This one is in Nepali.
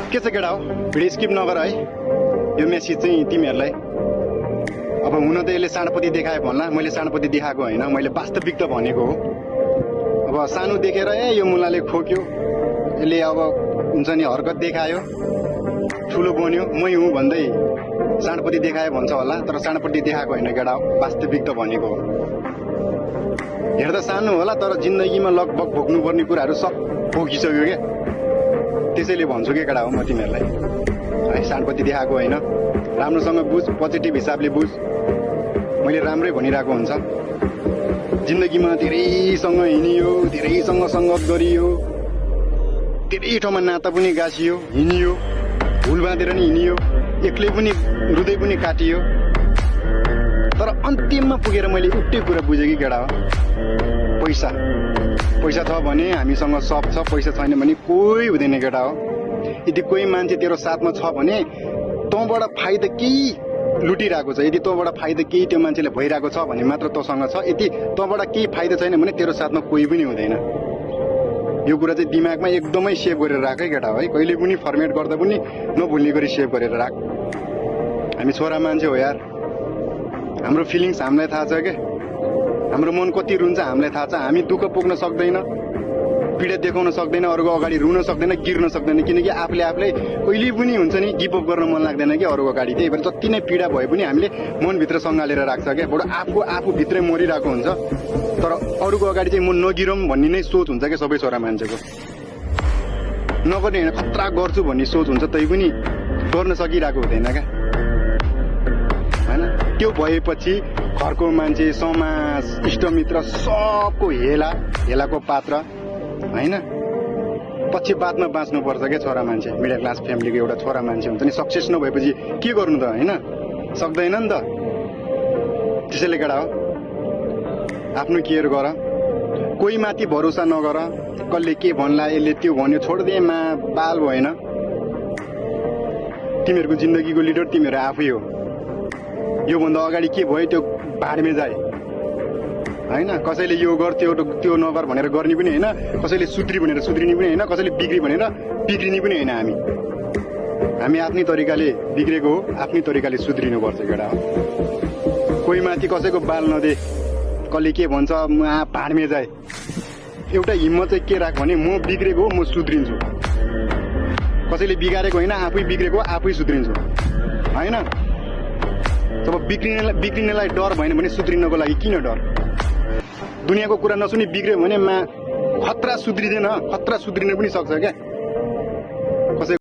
के छ केटा हो भिडियो स्किप नगर है यो मेसेज चाहिँ तिमीहरूलाई अब हुन त यसले साँडपति देखायो भन्ला मैले साँडपति देखाएको होइन मैले वास्तविकता भनेको हो अब सानो देखेर यो मुलाले खोक्यो यसले अब हुन्छ नि हरकत देखायो ठुलो बन्यो मै हुँ भन्दै साँडपति देखायो भन्छ होला तर साँडपति देखाएको होइन केटा हो वास्तविकता भनेको हो हेर्दा सानो होला तर जिन्दगीमा लगभग भोग्नुपर्ने कुराहरू सब भोगिसक्यो क्या त्यसैले भन्छु के केटा हो म तिमीहरूलाई है साँडपति देखाएको होइन राम्रोसँग बुझ पोजिटिभ हिसाबले बुझ मैले राम्रै भनिरहेको हुन्छ जिन्दगीमा धेरैसँग हिँडियो धेरैसँग सङ्गत गरियो धेरै ठाउँमा नाता पनि गाँसियो हिँडियो भुल बाँधेर नि हिँडियो एक्लै पनि हृदय पनि काटियो तर अन्तिममा पुगेर मैले उल्टै कुरा बुझेँ कि केटा हो पैसा पैसा छ भने हामीसँग सब छ पैसा छैन भने कोही हुँदैन केटा हो यदि कोही मान्छे तेरो साथमा छ भने तँबाट फाइदा केही लुटिरहेको छ यदि तँबाट फाइदा केही त्यो मान्छेले भइरहेको छ भने मात्र तँसँग छ यदि तँबाट केही फाइदा छैन भने तेरो साथमा कोही पनि हुँदैन यो कुरा चाहिँ दिमागमा एकदमै सेभ गरेर राख है केटा हो है कहिले पनि फर्मेट गर्दा पनि नभुल्ने गरी सेभ गरेर राख हामी छोरा मान्छे हो यार हाम्रो फिलिङ्स हामीलाई थाहा छ क्या हाम्रो मन कति रुन्छ हामीलाई थाहा छ हामी दुःख पोख्न सक्दैन पीडा देखाउन सक्दैन अरूको अगाडि रुन सक्दैन गिर्न सक्दैन किनकि आफूलाई कहिले पनि हुन्छ नि गिभअप गर्न मन लाग्दैन कि अरूको अगाडि त्यही भएर जति नै पीडा भए पनि हामीले मनभित्र सँगालेर राख्छ क्या बडो आफूभित्रै मरिरहेको हुन्छ तर अरूको अगाडि चाहिँ म नगिरौँ भन्ने नै सोच हुन्छ क्या सबै छोरा मान्छेको नगर्ने होइन खतरा गर्छु भन्ने सोच हुन्छ तै पनि गर्न सकिरहेको हुँदैन क्या होइन त्यो भएपछि घरको मान्छे समाज इष्टमित्र सबको हेलाको पात्र होइन पछि बादमा बाँच्नुपर्छ क्या छोरा मान्छे मिडल क्लास फ्यामिलीको एउटा छोरा मान्छे हुन्छ नि सक्सेस नभएपछि के गर्नु त होइन सक्दैन नि त त्यसैले केटा हो आफ्नो केयर गर कोही माथि भरोसा नगर कसले के भन्ला यसले त्यो भन्यो छोड्दे बाल भएन तिमीहरूको जिन्दगीको लिडर तिमीहरू आफै हो योभन्दा अगाडि के भयो त्यो भाडमे जाए होइन कसैले यो गर त्यो नगर भनेर गर्ने पनि होइन कसैले सुध्री भनेर सुध्रिने पनि होइन कसैले बिग्री भनेर बिग्रिने पनि होइन हामी आफ्नै तरिकाले बिग्रेको हो आफ्नै तरिकाले सुध्रिनुपर्छ केटा हो कोही माथि कसैको बाल नदे कसले के भन्छ म भाडमे जाए एउटा हिम्मत चाहिँ के राख भने म बिग्रेको हो म सुध्रिन्छु कसैले बिगारेको होइन आफै बिग्रेको आफै सुध्रिन्छु होइन जब बिग्रिनेलाई डर भएन भने सुध्रिनको लागि किन डर दुनियाँको कुरा नसुनी बिग्रियो भने खतरा सुध्रिँदैन खतरा सुध्रिन पनि सक्छ क्या